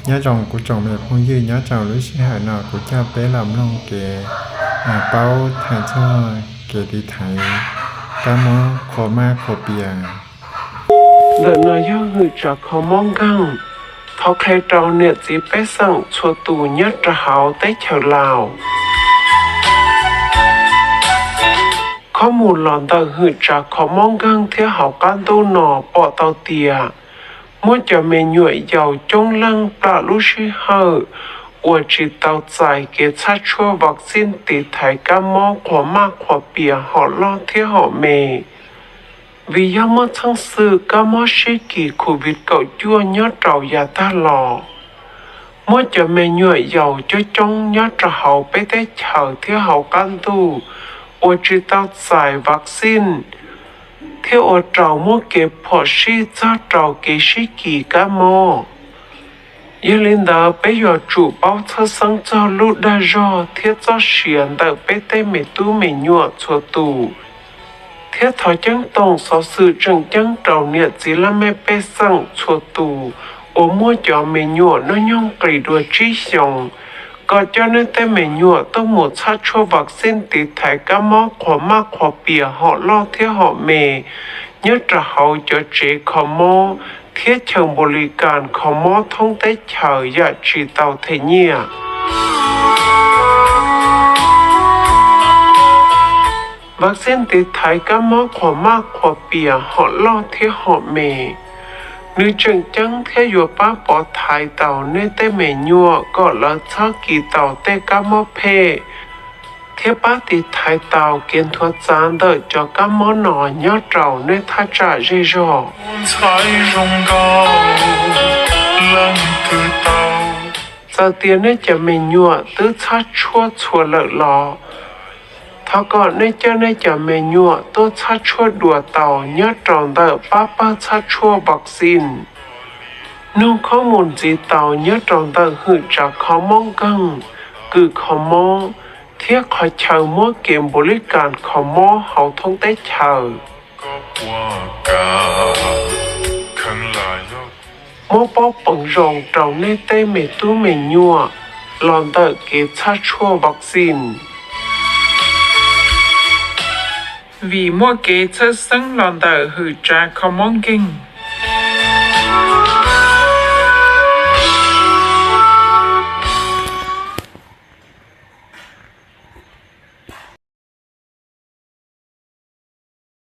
Nyob zoo kuv tsoom me phooj ywg, nyob rau lub sij hawm no kuv coj peb los mloog kev paub hais txog kev tiv thaiv kab mob qhua maj qhua pias. Ntawm no yog hwm tsav kho mob nkeeg, thov qhia rau niam txiv pej xeem txhua tus nyob rau hauv teb chaws Laus. Qhov mus los ntawm hwm tsav kho mob nkeeg thiab hauv qab ntuj no pom tau tias muaj cov me nyuam yaus coob leej plam lub sij hawm uas tsis tau txais kev txhaj tshuaj vaccine tiv thaiv kab mob qhua maj qhua pias hom loj thiab hom me. Vim yog muaj txheej xwm kab mob sib kis Covid kaum cuaj nyob rau yav tag los, muaj cov me nyuam yaus coob coob nyob rau hauv peb teb chaws thiab hauv qab ntuj uas tsis tau txais vaccine, thiab ua rau muaj kev phom sij txog rau kev sib kis kab mob. Yog li ntawd peb yuav tsum paub txhawj xeeb txog lub dag zog thiab txoj sia ntawm peb tej me tub me nyuam txhua tus, thiab thov ceeb toom xov xwm tseem ceeb rau niam txiv laj mej pej xeem txhua tus uas muaj cov me nyuam hnub nyoog qis dua tsib xyoos, kom coj nej tej me nyuam tuaj mus txhaj tshuaj vaccine tiv thaiv kab mob qhua maj qhua pias hom loj thiab hom me nyob rau hauv cov tsev kho mob thiab chaw npaum li kas kho mob thoob teb chaws yam tsis tau them nyiaj. Vaccine tiv thaiv kab mob qhua maj qhua pias hom loj thiab hom me, nws tseem ceeb thiab yuav pab pov thaiv tau nej tej me nyuam kom lawv txhob kis tau tej kab mob phem, thiab pab tiv thaiv tau kev nthuav txav ntawm cov kab mob no nyob rau nej thaj tsam zej zog. Txawm tias nej cov me nyuam twb txhaj tshuaj txhua lawm los, thov kom nej coj nej cov me nyuam tuaj txhaj tshuaj dua tau nyob rau ntawm pab pawg txhaj tshuaj vaccine. Nug khob mus ntxiv tau nyob rau ntawm hwm tsav kho mob nkeeg, kws kho mob, thiab qhov chaw muab kev npaum li kas kho mob hauv thoob teb chaws. Muab paub peev zoo rau nej tej me tub me nyuam los ntawm kev txhaj tshuaj vaccine. Vim muaj kev txhawj xeeb los ntawm hwm tsav kho mob nkeeg,